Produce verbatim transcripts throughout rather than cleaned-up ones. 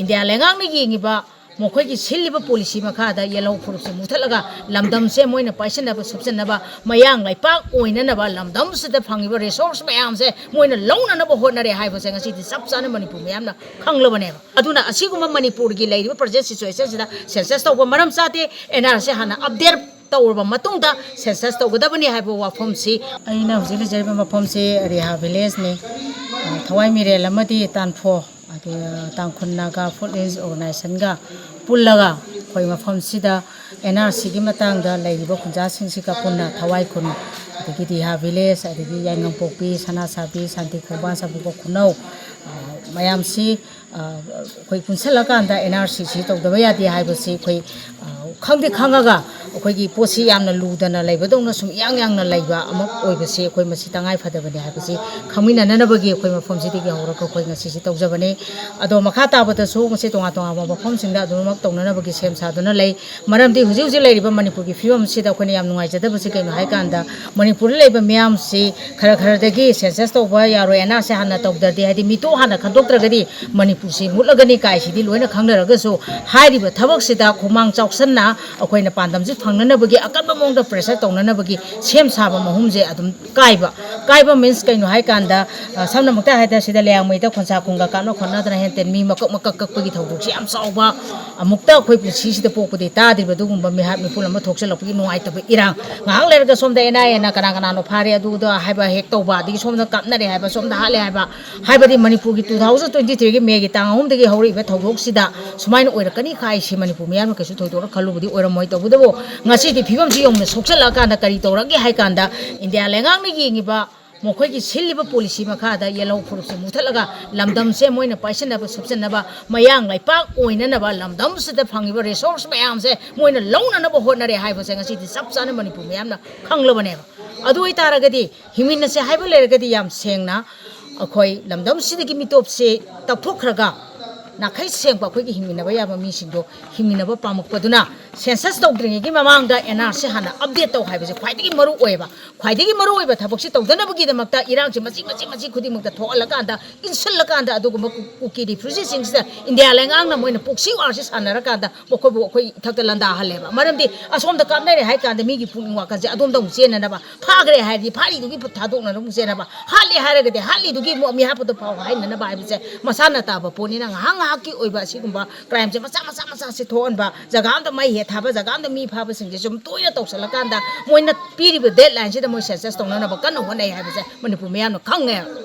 India ꯂꯩꯉꯥꯛꯅ ꯌꯦꯡꯉꯤꯕ ꯃꯈꯣꯏꯒꯤ ꯁꯤꯜꯂꯤꯕ ꯄꯣꯂꯤꯁꯤ ꯃꯈꯥꯗ ꯌꯦꯜꯍꯧ ꯐꯨꯔꯨꯞꯁꯦ ꯃꯨꯊꯠꯂꯒ ꯂꯝꯗꯝꯁꯦ ꯃꯣꯏꯅ ꯄꯥꯏꯁꯤꯟꯅꯕ ꯁꯨꯞꯆꯟꯅꯕ, ꯃꯌꯥꯡ ꯂꯩꯄꯥꯛ ꯑꯣꯏꯅꯅꯕ, ꯂꯝꯗꯝꯁꯤꯗ ꯐꯪꯉꯤꯕ ꯔꯤꯁꯣꯔꯁ ꯃꯌꯥꯝꯁꯦ ꯃꯣꯏꯅ ꯂꯧꯅꯅꯕ ꯍꯣꯠꯅꯔꯦ ꯍꯥꯏꯕꯁꯦ ꯉꯁꯤꯗꯤ ꯆꯞ ꯆꯥꯅ ꯃꯅꯤꯄꯨꯔ ꯃꯤꯌꯥꯝꯅ ꯈꯪꯂꯕꯅꯦꯕ꯫ ꯑꯗꯨꯅ ꯑꯁꯤꯒꯨꯝꯕ ꯃꯅꯤꯄꯨꯔꯒꯤ ꯂꯩꯔꯤꯕ ꯄ꯭ꯔꯖꯦꯟ ꯁꯤꯆꯨꯋꯦꯁꯟꯁꯤꯗ ꯁꯦꯟꯁꯁ ꯇꯧꯕ ꯃꯔꯝ ꯆꯥꯗꯦ꯫ ꯑꯦꯟ ꯑꯥꯔ ꯁꯤ ꯍꯥꯟꯅ ꯑꯞꯗꯦꯠ ꯇꯧꯔꯕ ꯃꯇꯨꯡꯗ ꯁꯦꯟꯁꯁ ꯇꯧꯒꯗꯕꯅꯤ ꯍꯥꯏꯕ ꯋꯥꯐꯝꯁꯤ꯫ ꯑꯩꯅ ꯍꯧꯖꯤꯛ ꯂꯩꯖꯔꯤꯕ ꯃꯐꯝꯁꯤ ꯔꯤꯍꯥ ꯚꯤꯂꯦꯖꯅꯤ꯫ ꯊꯋꯥꯏ ꯃꯤꯔꯦꯜ ꯑꯃꯗꯤ ꯇꯥꯟꯐꯣ, ꯑꯗꯩ ꯇꯥꯡꯈꯨꯜ ꯅꯥꯒꯥ ꯐꯨꯗ ꯔꯦꯟꯖ ꯑꯣꯔꯒꯅꯥꯏꯖꯦꯁꯟꯒ ꯄꯨꯜꯂꯒ ꯑꯩꯈꯣꯏ ꯃꯐꯝꯁꯤꯗ ꯑꯦꯟ ꯑꯥꯔ ꯁꯤꯒꯤ ꯃꯇꯥꯡꯗ ꯂꯩꯔꯤꯕ ꯈꯨꯟꯖꯥꯁꯤꯡꯁꯤꯒ ꯄꯨꯟꯅ ꯊꯋꯥꯏ ꯈꯨꯟ, ꯑꯗꯒꯤ ꯔꯤꯍꯥ ꯚꯤꯂꯦꯖ, ꯑꯗꯒꯤ ꯌꯥꯏꯉꯪꯄꯣꯛꯄꯤ, ꯁꯅꯥꯁꯥꯕꯤ, ꯁꯥꯟꯇꯤ ꯈꯣꯡꯕꯥꯟ, ꯁꯥꯕꯨꯡꯈꯣꯛ ꯈꯨꯅꯧ, ꯑ, ꯃꯌꯥꯝꯁꯤ, ꯑ, ꯑꯩꯈꯣꯏ ꯄꯨꯟꯁꯤꯜꯂꯀꯥꯟꯗ ꯑꯦꯟ ꯑꯥꯔ ꯁꯤꯁꯤ ꯇꯧꯗꯕ ꯌꯥꯗꯦ ꯍꯥꯏꯕꯁꯤ ꯑꯩꯈꯣꯏ, ꯑ, ꯈꯪꯗꯤ ꯈꯪꯉꯒ ꯑꯩꯈꯣꯏꯒꯤ ꯄꯣꯠꯁꯤ ꯌꯥꯝꯅ ꯂꯨꯗꯅ ꯂꯩꯕꯗꯧꯅ ꯁꯨꯝ ꯏꯌꯥꯡ ꯌꯥꯡꯅ ꯂꯩꯕ ꯑꯃ ꯑꯣꯏꯕꯁꯤ ꯑꯩꯈꯣꯏ ꯃꯁꯤ ꯇꯉꯥꯏ ꯐꯗꯕꯅꯤ ꯍꯥꯏꯕꯁꯤ ꯈꯪꯃꯤꯟꯅꯅꯕꯒꯤ ꯑꯩꯈꯣꯏ ꯃꯐꯝꯁꯤꯗꯒꯤ ꯍꯧꯔꯒ ꯑꯩꯈꯣꯏ ꯉꯁꯤꯁꯤ ꯇꯧꯖꯕꯅꯤ꯫ ꯑꯗꯣ ꯃꯈꯥ ꯇꯥꯕꯗꯁꯨ ꯉꯁꯤ ꯇꯣꯉꯥꯟ ꯇꯣꯉꯥꯟꯕ ꯃꯐꯝꯁꯤꯡꯗ ꯑꯗꯨꯃꯛ ꯇꯧꯅꯅꯕꯒꯤ ꯁꯦꯝ ꯁꯥꯗꯨꯅ ꯂꯩ꯫ ꯃꯔꯝꯗꯤ ꯍꯧꯖꯤꯛ ꯍꯧꯖꯤꯛ ꯂꯩꯔꯤꯕ ꯃꯅꯤꯄꯨꯔꯒꯤ ꯐꯤꯕꯝꯁꯤꯗ ꯑꯩꯈꯣꯏꯅ ꯌꯥꯝ ꯅꯨꯡꯉꯥꯏꯖꯗꯕꯁꯤ ꯀꯩꯅꯣ ꯍꯥꯏꯀꯥꯟꯗ, ꯃꯅꯤꯄꯨꯔꯗ ꯂꯩꯕ ꯃꯤꯌꯥꯝꯁꯤ ꯈꯔ ꯈꯔꯗꯒꯤ ꯁꯦꯟꯁꯁ ꯇꯧꯕ ꯌꯥꯔꯣꯏ, ꯑꯦꯟ ꯑꯥꯔ ꯁꯤ ꯍꯥꯟꯅ ꯇꯧꯗ꯭ꯔꯗꯤ, ꯍꯥꯏꯗꯤ ꯃꯤꯇꯣ ꯍꯥꯟꯅ ꯈꯟꯗꯣꯛꯇ꯭ꯔꯒꯗꯤ ꯃꯅꯤꯄꯨꯔꯁꯤ ꯃꯨꯠꯂꯒꯅꯤ ꯀꯥꯏꯁꯤꯗꯤ ꯂꯣꯏꯅ ꯈꯪꯅꯔꯒꯁꯨ, ꯍꯥꯏꯔꯤꯕ ꯊꯕꯛꯁꯤꯗ ꯈꯨꯃꯥꯡ ꯆꯥꯎꯁꯟꯅ ꯑꯩꯈꯣꯏꯅ ꯄꯥꯟꯗꯝꯁꯤ ꯐꯪꯅꯅꯕꯒꯤ ꯑꯀꯟꯕ ꯃꯑꯣꯡꯗ ꯄ꯭ꯔꯦꯁꯔ ꯇꯧꯅꯅꯕꯒꯤ ꯁꯦꯝ ꯁꯥꯕ ꯃꯍꯨꯝꯁꯦ ꯑꯗꯨꯝ ꯀꯥꯏꯕ꯫ ꯀꯥꯏꯕ ꯃꯤꯟꯁ ꯀꯩꯅꯣ ꯍꯥꯏꯀꯥꯟꯗ, ꯑ, ꯁꯝꯅ ꯑꯃꯨꯛꯇ ꯍꯥꯏꯗ ꯁꯤꯗ ꯂꯩꯌꯥꯡꯃꯩꯗ ꯈꯣꯟꯁꯥ ꯈꯨꯟꯒ ꯀꯥꯞꯅ ꯈꯣꯠꯅꯗꯅ ꯍꯦꯟ ꯇꯦꯟ ꯃꯤ ꯃꯀꯛ ꯃꯀꯛ ꯀꯛꯄꯒꯤ ꯊꯧꯗꯣꯛꯁꯤ ꯌꯥꯝ ꯆꯥꯎꯕ, ꯑꯃꯨꯛꯇ ꯑꯩꯈꯣꯏ ꯄꯨꯟꯁꯤꯁꯤꯗ ꯄꯣꯛꯄꯗꯤ ꯇꯥꯗ꯭ꯔꯤꯕ ꯑꯗꯨꯒꯨꯝꯕ ꯃꯤꯍꯥꯠ ꯃꯤꯄꯨꯟ ꯑꯃ ꯊꯣꯛꯆꯜꯂꯛꯄꯒꯤ ꯅꯨꯡꯉꯥꯏꯇꯕ ꯏꯔꯥꯡ꯫ ꯉꯥꯏꯍꯥꯛ ꯂꯩꯔꯒ ꯁꯣꯝꯗ ꯑꯦꯟ ꯑꯥꯏ ꯑꯦꯅ ꯀꯅꯥ ꯀꯅꯥꯅꯣ ꯐꯥꯔꯦ, ꯑꯗꯨꯗ ꯍꯥꯏꯕ ꯍꯦꯛ ꯇꯧꯕ, ꯑꯗꯒꯤ ꯁꯣꯝꯗ ꯀꯥꯞꯅꯔꯦ ꯍꯥꯏꯕ, ꯁꯣꯝꯗ ꯍꯥꯠꯂꯦ ꯍꯥꯏꯕ, ꯍꯥꯏꯕꯗꯤ ꯃꯅꯤꯄꯨꯔꯒꯤ ꯇꯨ ꯊꯥꯎꯖꯟ ꯇ꯭ꯋꯦꯟꯇꯤ ꯊ꯭ꯔꯤꯒꯤ ꯃꯦꯒꯤ ꯇꯥꯡ ꯑꯍꯨꯝꯗꯒꯤ ꯍꯧꯔꯛꯏꯕ ꯊꯧꯗꯣꯛꯁꯤꯗ ꯁꯨꯃꯥꯏꯅ ꯑꯣꯏꯔꯛꯀꯅꯤ ꯈꯥꯏꯁꯤ ꯃꯅꯤꯄꯨꯔ ꯃꯤꯌꯥꯝꯅ ꯀꯩꯁꯨ ꯊꯣꯏꯗꯣꯛꯅ ꯈꯜꯂꯨꯕꯗꯤ ꯑꯣꯏꯔꯝꯃꯣꯏ꯫ ꯇꯧꯕꯇꯕꯨ ꯉꯁꯤꯗꯤ ꯐꯤꯕꯝꯁꯤ ꯌꯧꯅ ꯁꯣꯛꯆꯜꯂꯛꯑꯀꯥꯟꯗ ꯀꯔꯤ ꯇꯧꯔꯛꯒꯦ ꯍꯥꯏ ꯀꯥꯟꯗ, ꯏꯟꯗꯤꯌꯥ ꯂꯩꯉꯥꯛꯅ ꯌꯦꯡꯉꯤꯕ ꯃꯈꯣꯏꯒꯤ ꯁꯤꯜꯂꯤꯕ ꯄꯣꯂꯤꯁꯤ ꯃꯈꯥꯗ ꯌꯦꯜꯍꯧ ꯐꯨꯔꯨꯞꯁꯦ ꯃꯨꯊꯠꯂꯒ ꯂꯝꯗꯝꯁꯦ ꯃꯣꯏꯅ ꯄꯥꯏꯁꯤꯟꯅꯕ ꯁꯨꯞꯆꯟꯅꯕ, ꯃꯌꯥꯡ ꯂꯩꯄꯥꯛ ꯑꯣꯏꯅꯅꯕ, ꯂꯝꯗꯝꯁꯤꯗ ꯐꯪꯉꯤꯕ ꯔꯤꯁꯣꯔꯁ ꯃꯌꯥꯝꯁꯦ ꯃꯣꯏꯅ ꯂꯧꯅꯅꯕ ꯍꯣꯠꯅꯔꯦ ꯍꯥꯏꯕꯁꯦ ꯉꯁꯤꯗꯤ ꯆꯞ ꯆꯥꯅ ꯃꯅꯤꯄꯨꯔ ꯃꯤꯌꯥꯝꯅ ꯈꯪꯂꯕꯅꯦꯕ꯫ ꯑꯗꯨ ꯑꯣꯏꯇꯥꯔꯒꯗꯤ ꯍꯤꯡꯃꯤꯟꯅꯁꯦ ꯍꯥꯏꯕ ꯂꯩꯔꯒꯗꯤ ꯌꯥꯝ ꯁꯦꯡꯅ ꯑꯩꯈꯣꯏ ꯂꯝꯗꯝꯁꯤꯗꯒꯤ ꯃꯤꯇꯣꯞꯁꯦ ꯇꯛꯊꯣꯛꯈ꯭ꯔꯒ ꯅꯥꯈꯩ ꯁꯦꯡꯕ ꯑꯩꯈꯣꯏꯒꯤ ꯍꯤꯡꯃꯤꯟꯅꯕ ꯌꯥꯕ ꯃꯤꯁꯤꯡꯗꯣ ꯍꯤꯡꯃꯤꯟꯅꯕ ꯄꯥꯝꯃꯛꯄꯗꯨꯅ, ꯁꯦꯟꯁꯁ ꯇꯧꯗ꯭ꯔꯤꯉꯩꯒꯤ ꯃꯃꯥꯡꯗ ꯑꯦꯟ ꯑꯥꯔ ꯁꯤ ꯍꯥꯟꯅ ꯑꯞꯗꯦꯠ ꯇꯧ ꯍꯥꯏꯕꯁꯦ ꯈ꯭ꯋꯥꯏꯗꯒꯤ ꯃꯔꯨ ꯑꯣꯏꯌꯦꯕ꯫ ꯈ꯭ꯋꯥꯏꯗꯒꯤ ꯃꯔꯨ ꯑꯣꯏꯕ ꯊꯕꯛꯁꯤ ꯇꯧꯗꯅꯕꯒꯤꯗꯃꯛꯇ ꯏꯔꯥꯡꯁꯦ ꯃꯆꯤ ꯃꯆꯤ ꯃꯆꯤ ꯈꯨꯗꯤꯡꯃꯛꯇ ꯊꯣꯛꯍꯜꯂꯀꯥꯟꯗ, ꯏꯟꯁꯤꯜꯂꯀꯥꯟꯗ, ꯑꯗꯨꯒꯨꯝꯕ ꯀꯨ-, ꯀꯨꯀꯤ ꯔꯤꯐ꯭ꯌꯨꯖꯤꯁꯤꯡꯁꯤꯗ ꯏꯟꯗꯤꯌꯥ ꯂꯩꯉꯥꯛꯅ ꯃꯣꯏꯅ ꯄ꯭ꯔꯣꯛꯁꯤ ꯋꯥꯔꯁꯤ ꯁꯥꯟꯅꯔꯀꯥꯟꯗ ꯃꯈꯣꯏꯕꯨ ꯑꯩꯈꯣꯏ ꯏꯊꯛꯇ ꯂꯥꯟꯗꯥꯍꯜꯂꯦꯕ꯫ ꯃꯔꯝꯗꯤ ꯑꯁꯣꯝꯗ ꯀꯥꯞꯅꯔꯦ ꯍꯥꯏ ꯀꯥꯟꯗ ꯃꯤꯒꯤ ꯄꯨꯛꯅꯤꯡ ꯋꯥꯈꯜꯁꯦ ꯑꯗꯣꯝꯗ ꯑꯃꯨꯛ ꯆꯦꯟꯅꯅꯕ, ꯐꯥꯈ꯭ꯔꯦ ꯍꯥꯏꯔꯗꯤ ꯐꯥꯔꯤꯗꯨꯒꯤ ꯊꯥꯗꯣꯛꯅꯅꯕ ꯑꯃꯨꯛ ꯆꯦꯟꯅꯕ, ꯍꯥꯠꯂꯦ ꯍꯥꯏꯔꯒꯗꯤ ꯍꯥꯠꯂꯤꯗꯨꯒꯤ ꯑꯃꯨꯛ ꯃꯤꯍꯥꯠꯄꯗꯣ ꯐꯥꯎ ꯍꯥꯏꯅꯅꯕ ꯍꯥꯏꯕꯁꯦ ꯃꯁꯥꯅ ꯇꯥꯕ ꯄꯣꯠꯅꯤꯅ, ꯉꯥꯏꯍꯥꯛ ꯉꯥꯏꯍꯥꯛꯀꯤ ꯑꯣꯏꯕ ꯑꯁꯤꯒꯨꯝꯕ ꯀ꯭ꯔꯥꯏꯝꯁꯦ ꯃꯆꯥ ꯃꯆꯥ ꯃꯆꯥꯁꯦ ꯊꯣꯛꯍꯟꯕ, ꯖꯒꯥ ꯑꯝꯗ ꯃꯩ ꯍꯦꯛ ꯊꯥꯕ, ꯖꯒꯥ ꯑꯝꯗ ꯃꯤ ꯐꯥꯕꯁꯤꯡꯁꯦ ꯁꯨꯝ ꯇꯣꯏꯅ ꯇꯧꯁꯜꯂꯀꯥꯟꯗ ꯃꯣꯏꯅ ꯄꯤꯔꯤꯕ ꯗꯦꯠ ꯂꯥꯏꯟꯁꯤꯗ ꯃꯣꯏ ꯁꯦꯟꯁꯁ ꯇꯧꯅꯅꯕ ꯀꯟꯅ ꯍꯣꯠꯅꯩ ꯍꯥꯏꯕꯁꯦ ꯃꯅꯤꯄꯨꯔ ꯃꯤꯌꯥꯝꯅ ꯈꯪꯉꯦ꯫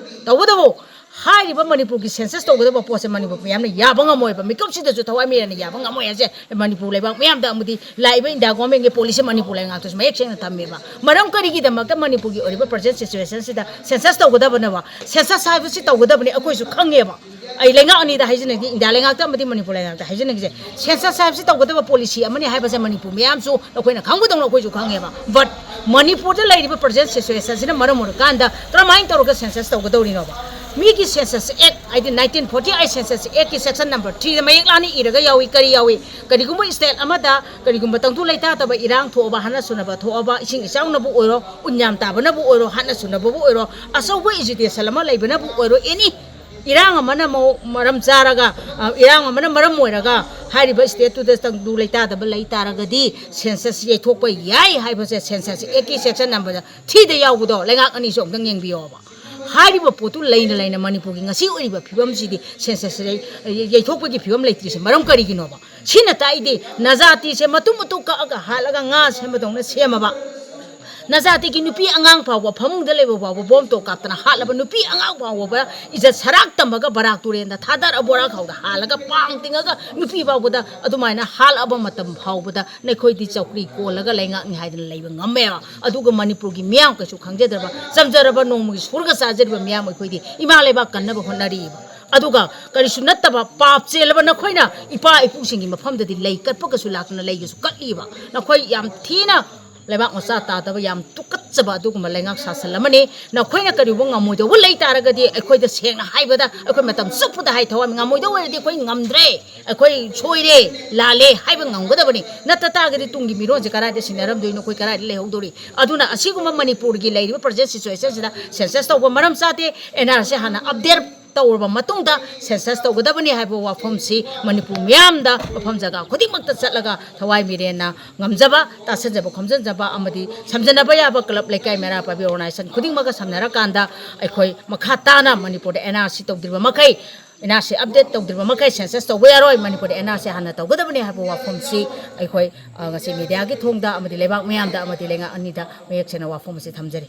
ꯇꯧꯕꯇꯕꯨ ꯍꯥꯏꯔꯤꯕ ꯃꯅꯤꯄꯨꯔꯒꯤ ꯁꯦꯟꯁꯁ ꯇꯧꯒꯗꯕ ꯄꯣꯠꯁꯦ ꯃꯅꯤꯄꯨꯔ ꯃꯤꯌꯥꯝꯅ ꯌꯥꯕ ꯉꯝꯃꯣꯏꯕ, ꯃꯤꯀꯨꯞꯁꯤꯗꯁꯨ ꯊꯋꯥꯏ ꯃꯤꯔꯥꯅ ꯌꯥꯕ ꯉꯝꯃꯣꯏ ꯍꯥꯏꯁꯦ ꯃꯅꯤꯄꯨꯔ ꯂꯩꯕꯥꯛ ꯃꯤꯌꯥꯝꯗ ꯑꯃꯗꯤ ꯂꯥꯛꯏꯕ ꯏꯟꯗꯤꯌꯥ ꯒꯣꯔꯃꯦꯟꯒꯤ ꯄꯣꯂꯤꯁꯤ ꯃꯅꯤꯄꯨꯔ ꯂꯩꯉꯥꯛꯇꯁꯨ ꯃꯌꯦꯛ ꯁꯦꯡꯅ ꯊꯝꯃꯦꯕ꯫ ꯃꯔꯝ ꯀꯔꯤꯒꯤꯗꯃꯛꯇ ꯃꯅꯤꯄꯨꯔꯒꯤ ꯑꯣꯏꯔꯤꯕ ꯄ꯭ꯔꯖꯦꯟ ꯁꯤꯆꯨꯋꯦꯁꯟꯁꯤꯗ ꯁꯦꯟꯁꯁ ꯇꯧꯒꯗꯕꯅꯦꯕ? ꯁꯦꯟꯁꯁ ꯍꯥꯏꯕꯁꯤ ꯇꯧꯒꯗꯕꯅꯤ, ꯑꯩꯈꯣꯏꯁꯨ ꯈꯪꯉꯦꯕ꯫ ꯑꯩ ꯂꯩꯉꯥꯛ ꯑꯅꯤꯗ ꯍꯥꯏꯖꯅꯤꯡꯉꯤ, ꯏꯟꯗꯤꯌꯥ ꯂꯩꯉꯥꯛꯇ ꯑꯃꯗꯤ ꯃꯅꯤꯄꯨꯔ ꯂꯩꯉꯥꯛꯇ ꯍꯥꯏꯖꯅꯤꯡꯉꯤꯁꯦ, ꯁꯦꯟꯁꯁ ꯍꯥꯏꯕꯁꯤ ꯇꯧꯒꯗꯕ ꯄꯣꯂꯤꯁꯤ ꯑꯃꯅꯤ ꯍꯥꯏꯕꯁꯦ ꯃꯅꯤꯄꯨꯔ ꯃꯤꯌꯥꯝꯁꯨ ꯑꯩꯈꯣꯏꯅ ꯈꯪꯕꯗꯧꯅ ꯑꯩꯈꯣꯏꯁꯨ ꯈꯪꯉꯦꯕ꯫ ꯕꯠ ꯃꯅꯤꯄꯨꯔꯗ ꯂꯩꯔꯤꯕ ꯄ꯭ꯔꯖꯦꯟ ꯁꯤꯆꯨꯋꯦꯁꯟꯁꯤꯅ ꯃꯔꯝ ꯑꯣꯏꯔꯀꯥꯟꯗ ꯀꯔꯝꯍꯥꯏꯅ ꯇꯧꯔꯒ ꯁꯦꯟꯁꯁ ꯇꯧꯒꯗꯧꯔꯤꯅꯣꯕ? ꯃꯤꯒꯤ ꯁꯦꯟꯁꯁ ꯑꯦꯛ, ꯍꯥꯏꯗꯤ ꯅꯥꯏꯟꯇꯤꯟ ꯐꯣꯔꯇꯤ ꯑꯩꯠ ꯁꯦꯟꯁꯁ ꯑꯦꯛꯀꯤ ꯁꯦꯛꯁꯟ ꯅꯝꯕꯔ ꯊ꯭ꯔꯤꯗ ꯃꯌꯦꯛ ꯂꯥꯅ ꯏꯔꯒ ꯌꯥꯎꯏ꯫ ꯀꯔꯤ ꯌꯥꯎꯏ? ꯀꯔꯤꯒꯨꯝꯕ ꯁ꯭ꯇꯦꯠ ꯑꯃꯗ ꯀꯔꯤꯒꯨꯝꯕ ꯇꯪꯗꯨ ꯂꯩꯇꯥꯗꯕ ꯏꯔꯥꯡ ꯊꯣꯛꯑꯕ, ꯍꯥꯠꯅ ꯁꯨꯅꯕ ꯊꯣꯛꯑꯕ, ꯏꯁꯤꯡ ꯏꯆꯥꯎꯅꯕꯨ ꯑꯣꯏꯔꯣ, ꯎꯟ ꯌꯥꯝ ꯇꯥꯕꯅꯕꯨ ꯑꯣꯏꯔꯣ, ꯍꯥꯠꯅ ꯁꯨꯅꯕꯕꯨ ꯑꯣꯏꯔꯣ, ꯑꯆꯧꯕ ꯑꯦꯖꯤꯇꯦꯁꯟ ꯑꯃ ꯂꯩꯕꯅꯕꯨ ꯑꯣꯏꯔꯣ, ꯑꯦꯅꯤ ꯏꯔꯥꯡ ꯑꯃꯅ ꯃꯑꯣ-, ꯃꯔꯝ ꯆꯥꯔꯒ, ꯑ, ꯏꯔꯥꯡ ꯑꯃꯅ ꯃꯔꯝ ꯑꯣꯏꯔꯒ ꯍꯥꯏꯔꯤꯕ ꯁ꯭ꯇꯦꯠꯇꯨꯗ ꯇꯪꯗꯨ ꯂꯩꯇꯥꯗꯕ ꯂꯩ ꯇꯥꯔꯒꯗꯤ ꯁꯦꯟꯁꯁ ꯌꯩꯊꯣꯛꯄ ꯌꯥꯏ ꯍꯥꯏꯕꯁꯦ ꯁꯦꯟꯁꯁ ꯑꯦꯛꯀꯤ ꯁꯦꯛꯁꯟ ꯅꯝꯕꯔ ꯊ꯭ꯔꯤꯗ ꯌꯥꯎꯕꯗꯣ ꯂꯩꯉꯥꯛ ꯑꯅꯤꯁꯨ ꯑꯃꯨꯛꯇꯪ ꯌꯦꯡꯕꯤꯌꯣꯕ꯫ ꯍꯥꯏꯔꯤꯕ ꯄꯣꯠꯇꯨ ꯂꯩꯅ ꯂꯩꯅ ꯃꯅꯤꯄꯨꯔꯒꯤ ꯉꯁꯤ ꯑꯣꯏꯔꯤꯕ ꯐꯤꯕꯝꯁꯤꯗꯤ ꯁꯦꯟꯁꯁ ꯌꯩ-, ꯌꯩꯊꯣꯛꯄꯒꯤ ꯐꯤꯕꯝ ꯂꯩꯇ꯭ꯔꯤꯁꯦ ꯃꯔꯝ ꯀꯔꯤꯒꯤꯅꯣꯕ? ꯁꯤꯅ ꯇꯥꯛꯏꯗꯤ ꯅꯖꯥꯇꯤꯁꯦ ꯃꯇꯨꯝ ꯃꯇꯨꯝ ꯀꯛꯑꯒ ꯍꯥꯠꯂꯒ ꯉꯥ ꯁꯦꯝꯕꯗꯧꯅ ꯁꯦꯝꯃꯕ, ꯅꯖꯥꯇꯤꯒꯤ ꯅꯨꯄꯤ ꯑꯉꯥꯡ ꯐꯥꯎꯕ, ꯐꯃꯨꯡꯗ ꯂꯩꯕ ꯐꯥꯎꯕ ꯕꯣꯝ ꯇꯣꯞ ꯀꯥꯞꯇꯅ ꯍꯥꯠꯂꯕ ꯅꯨꯄꯤ ꯑꯉꯥꯡ ꯐꯥꯎꯕ ꯏꯖꯠ ꯁꯔꯥꯛ ꯇꯝꯃꯒ ꯕꯔꯥꯛ ꯇꯨꯔꯦꯟꯗ ꯊꯥꯗꯔ ꯕꯣꯔꯥ ꯈꯥꯎꯗ ꯍꯥꯜꯂꯒ ꯄꯥꯡ ꯇꯤꯡꯉꯒ ꯅꯨꯄꯤ ꯐꯥꯎꯕꯗ ꯑꯗꯨꯃꯥꯏꯅ ꯍꯥꯠꯂꯛꯑꯕ ꯃꯇꯝ ꯐꯥꯎꯕꯗ ꯅꯈꯣꯏꯗꯤ ꯆꯧꯀ꯭ꯔꯤ ꯀꯣꯜꯂꯒ ꯂꯩꯉꯥꯛꯅꯤ ꯍꯥꯏꯗꯅ ꯂꯩꯕ ꯉꯝꯃꯦꯕ꯫ ꯑꯗꯨꯒ ꯃꯅꯤꯄꯨꯔꯒꯤ ꯃꯤꯌꯥꯝ ꯀꯩꯁꯨ ꯈꯪꯖꯗ꯭ꯔꯕ, ꯆꯝꯖꯔꯕ ꯅꯣꯡꯃꯒꯤ ꯁꯨꯔꯒ ꯆꯥꯖꯔꯤꯕ ꯃꯤꯌꯥꯝ ꯑꯩꯈꯣꯏꯗꯤ ꯏꯃꯥ ꯂꯩꯕꯥꯛ ꯀꯟꯅꯕ ꯍꯣꯠꯅꯔꯤꯕ꯫ ꯑꯗꯨꯒ ꯀꯔꯤꯁꯨ ꯅꯠꯇꯕ ꯄꯥꯞ ꯆꯦꯜꯂꯕ ꯅꯈꯣꯏꯅ ꯏꯄꯥ ꯏꯄꯨꯁꯤꯡꯒꯤ ꯃꯐꯝꯗꯗꯤ ꯂꯩ ꯀꯠꯄꯒꯁꯨ ꯂꯥꯛꯇꯅ ꯂꯩꯒꯁꯨ ꯀꯠꯂꯤꯕ꯫ ꯅꯈꯣꯏ ꯌꯥꯝ ꯊꯤꯅ ꯂꯩꯕꯥꯛ ꯃꯆꯥ ꯇꯥꯗꯕ ꯌꯥꯝ ꯇꯨꯀꯠꯆꯕ ꯑꯗꯨꯒꯨꯝꯕ ꯂꯩꯉꯥꯛ ꯁꯥꯁꯟ ꯑꯃꯅꯤ꯫ ꯅꯈꯣꯏꯅ ꯀꯔꯤꯒꯨꯝꯕ ꯉꯝꯃꯣꯏꯗꯧꯕ ꯂꯩ ꯇꯥꯔꯒꯗꯤ, ꯑꯩꯈꯣꯏꯗ ꯁꯦꯡꯅ ꯍꯥꯏꯕꯗ, ꯑꯩꯈꯣꯏ ꯃꯇꯝ ꯆꯨꯞꯄꯗ ꯍꯥꯏ, ꯊꯋꯥꯏ ꯉꯝꯃꯣꯏꯗꯧ ꯑꯣꯏꯔꯗꯤ ꯑꯩꯈꯣꯏ ꯉꯝꯗ꯭ꯔꯦ, ꯑꯩꯈꯣꯏ ꯁꯣꯏꯔꯦ, ꯂꯥꯜꯂꯦ ꯍꯥꯏꯕ ꯉꯝꯒꯗꯕꯅꯤ꯫ ꯅꯠꯇ ꯇꯥꯔꯒꯗꯤ ꯇꯨꯡꯒꯤ ꯃꯤꯔꯣꯟꯁꯦ ꯀꯗꯥꯏꯗ ꯁꯤꯟꯅꯔꯝꯗꯣꯏꯅꯣ, ꯑꯩꯈꯣꯏ ꯀꯗꯥꯏꯗ ꯂꯩꯍꯧꯗꯣꯔꯤ? ꯑꯗꯨꯅ ꯑꯁꯤꯒꯨꯝꯕ ꯃꯅꯤꯄꯨꯔꯒꯤ ꯂꯩꯔꯤꯕ present situationꯁꯤꯗ census ꯇꯧꯕ ꯃꯔꯝ ꯆꯥꯗꯦ꯫ NRC ꯍꯥꯟꯅ update ꯇꯧꯔꯕ ꯃꯇꯨꯡꯗ census ꯇꯧꯒꯗꯕꯅꯤ ꯍꯥꯏꯕ ꯋꯥꯐꯝꯁꯤ ꯃꯅꯤꯄꯨꯔ ꯃꯤꯌꯥꯝꯗ, ꯃꯐꯝ ꯖꯒꯥ ꯈꯨꯗꯤꯡꯃꯛꯇ ꯆꯠꯂꯒ ꯊꯋꯥꯏ ꯃꯤꯔꯦꯟꯅ ꯉꯝꯖꯕ, ꯇꯥꯁꯟꯖꯕ ꯈꯣꯝꯖꯤꯟꯖꯕ ꯑꯃꯗꯤ ꯁꯝꯖꯟꯅꯕ ꯌꯥꯕ club, ꯂꯩꯀꯥꯏ, ꯃꯩꯔꯥ ꯄꯥꯏꯕꯤ organization ꯈꯨꯗꯤꯡꯃꯛꯀ ꯁꯝꯅꯔꯀꯥꯟꯗ, ꯑꯩꯈꯣꯏ ꯃꯈꯥ ꯇꯥꯅ ꯃꯅꯤꯄꯨꯔꯗ NRC ꯇꯧꯗ꯭ꯔꯤꯕ ꯃꯈꯩ, NRC update ꯇꯧꯗ꯭ꯔꯤꯕ ꯃꯈꯩ census ꯇꯧꯕ ꯌꯥꯔꯣꯏ, ꯃꯅꯤꯄꯨꯔꯗ NRC ꯍꯥꯟꯅ ꯇꯧꯒꯗꯕꯅꯤ ꯍꯥꯏꯕ ꯋꯥꯐꯝꯁꯤ ꯑꯩꯈꯣꯏ, ꯑ, ꯉꯁꯤ mediaꯒꯤ ꯊꯣꯡꯗ ꯑꯃꯗꯤ ꯂꯩꯕꯥꯛ ꯃꯤꯌꯥꯝꯗ ꯑꯃꯗꯤ ꯂꯩꯉꯥꯛ ꯑꯅꯤꯗ ꯃꯌꯦꯛ ꯁꯦꯡꯅ ꯋꯥꯐꯝ ꯑꯁꯤ ꯊꯝꯖꯔꯤ꯫